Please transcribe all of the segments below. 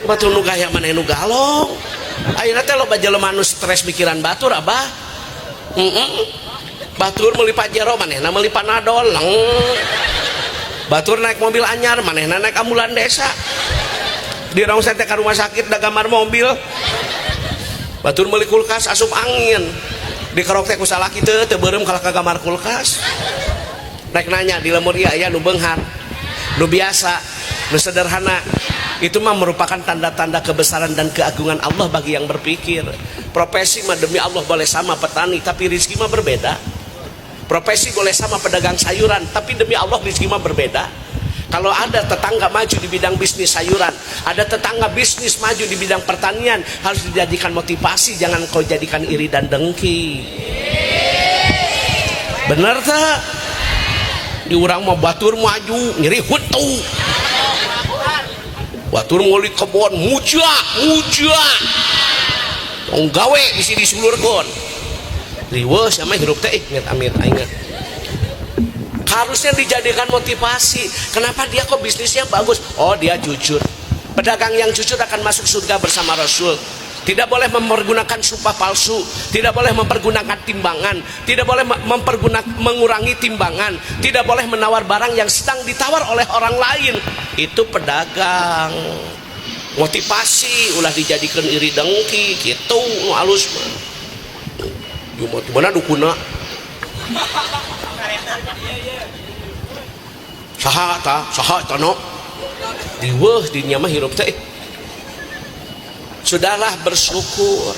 Batur nu gaya maneh nu galong. Ayeuna teh loba jelema nu stres mikiran batur, Abah. Batur meuli Pajero, manehna meuli Panadol. Leng. Batur naik mobil anyar, manehna naik ambulan desa. Di rongsen teh ka rumah sakit da gambar mobil. Batur meuli kulkas asup angin. Dikerok teh ku salaki teu teu beureum kalah ka gambar kulkas. Rek nanya di lembur ieu aya nu beunghar, nu biasa, nu sederhana. Itu mah merupakan tanda-tanda kebesaran dan keagungan Allah bagi yang berpikir. Profesi mah demi Allah boleh sama petani, tapi rizki mah berbeda. Profesi boleh sama pedagang sayuran, tapi demi Allah rizki mah berbeda. Kalau ada tetangga maju di bidang bisnis sayuran, ada tetangga bisnis maju di bidang pertanian, harus dijadikan motivasi, jangan kau jadikan iri dan dengki. Bener tak? Di urang mah batur maju, nyeri huntu. Batur meuli kebon, muja, muja. Tong gawe bisi disulurkeun. Riweuh sama hirup teh, amit amit aing. Harusnya dijadikan motivasi. Kenapa dia kok bisnisnya bagus? Oh, dia jujur. Pedagang yang jujur akan masuk surga bersama Rasul. Tidak boleh mempergunakan sumpah palsu, tidak boleh mempergunakan timbangan, tidak boleh mengurangi timbangan, tidak boleh menawar barang yang sedang ditawar oleh orang lain. Itu pedagang. Motivasi ulah dijadikan iri dengki gitu nu alus mah. Gimana dukuna? Saha ta? Saha ta no? Diweuh dinya mah hirup teh. Sudahlah bersyukur.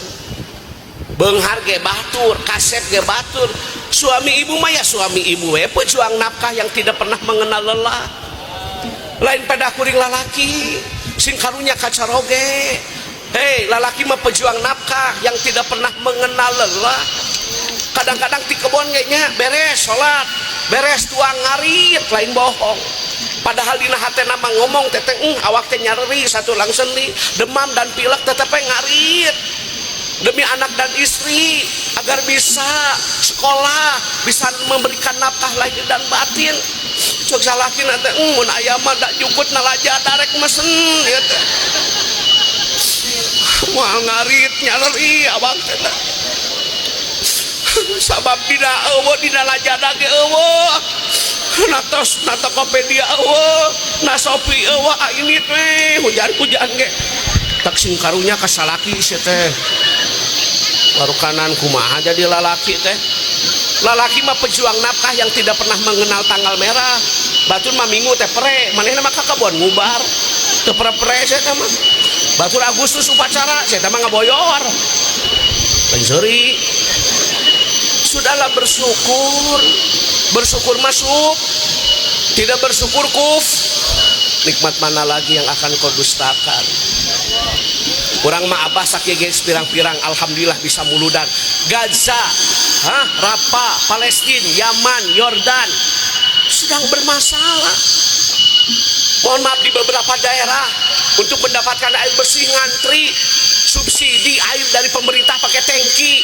Beunghar ge batur, kasep ge batur. Suami ibu mah ya suami ibu we, pejuang nafkah yang tidak pernah mengenal lelah. Lain pada kuring lalaki, sing karunya kacaroge. Hei, lalaki mah pejuang nafkah yang tidak pernah mengenal lelah. Kadang-kadang di kebon kayaknya beres sholat, beres tuang ngarit, lain bohong. Padahal dina hatena mah ngomong teteh awak teh nyareri satu lang sendi, demam dan pilek tetep ngarit demi anak dan istri agar bisa sekolah, bisa memberikan nafkah lahir dan batin. Cok salaki nanti mun aya mah da jukut nalaja darek mesen ya teh. Moal ngarit nyareri awak teh. Sabab dina eueuh dina lajada ge eueuh. Natos na Tokopedia eueuh, na Shopee eueuh, ah ini teh hujan-hujan ge. Tak sing karunya ka salaki sia teh. Baru kanan kumaha jadi lalaki teh. Lalaki mah pejuang nafkah yang tidak pernah mengenal tanggal merah. Batur mah minggu teh pere, manehna mah ka kebon ngubar. Teu pere-pere sia teh mah. Batur Agustus upacara, sia teh mah ngaboyor. Lain seuri. Sudahlah bersyukur. Bersyukur masuk, tidak bersyukur kuf. Nikmat mana lagi yang akan kau dustakan? Urang mah abah sakieu geus pirang-pirang alhamdulillah bisa muludan. Gaza, hah, Rafah, Palestina, Yaman, Yordan sedang bermasalah. Mohon maaf, di beberapa daerah untuk mendapatkan air bersih ngantri, subsidi air dari pemerintah pakai tangki.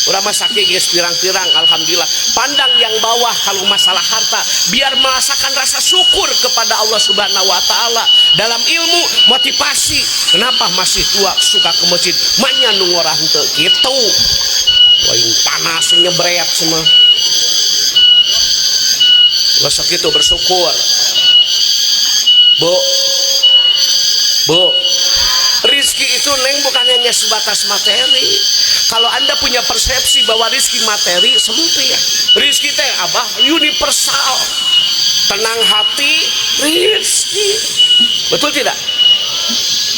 Urang mah sakieu geus pirang-pirang alhamdulillah. Pandang yang bawah kalau masalah harta biar merasakan rasa syukur kepada Allah Subhanahu wa taala. Dalam ilmu motivasi, kenapa masih tua suka ke masjid? Manya nu ngorah henteu kitu. Lain panas nyebret semua. Gak sakitu bersyukur. Bu. Bu. Rizki itu neng bukan hanya sebatas materi. Kalau Anda punya persepsi bahwa rizki materi sempit. Rizki teh abah universal. Tenang hati, rizki. Betul tidak?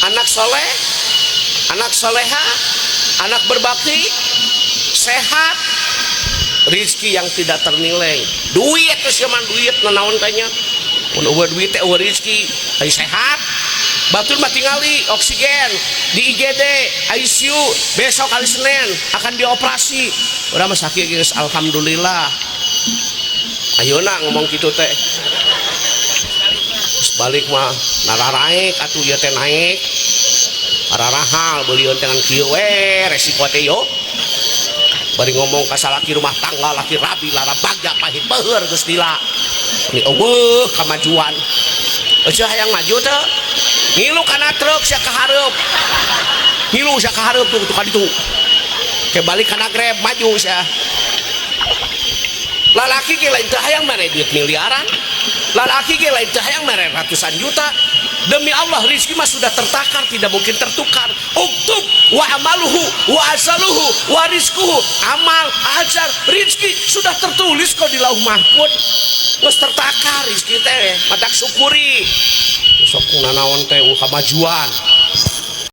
Anak soleh, anak soleha, anak berbakti, sehat, rizki yang tidak ternilai. Duit terus cuman duit nanaon tanya. Mun eueuh duit teh eueuh rizki, ari sehat. Batur mah tingali oksigen di IGD, ICU, besok hari Senin akan dioperasi. Urang mah sakit geus alhamdulillah. Ayeuna ngomong kitu teh. Terus balik mah nararaek atuh ieu teh naik. Ararahal beulieun teh ngan kieu we resiko teh yo. Bari ngomong ka salaki rumah tangga laki rabi lara bagja pahit beuheur geus lila. Ini eueuh kamajuan. Eueuh hayang maju teh. Ngilu kana truk sia ka hareup. Ngilu sia ka hareup tuh ka ditu. Ke balik kana Grab maju sia. Lalaki ge lain teu hayang mere duit miliaran. Lalaki ge lain teu hayang mere ratusan juta. Demi Allah, rizki mah sudah tertakar, tidak mungkin tertukar. Uktub wa amaluhu wa asaluhu wa rizkuhu. Amal, ajar, rizki sudah tertulis kok di Lauh Mahfud. Geus tertakar rizki teh, matak syukuri. Sok nanaon teh kamajuan.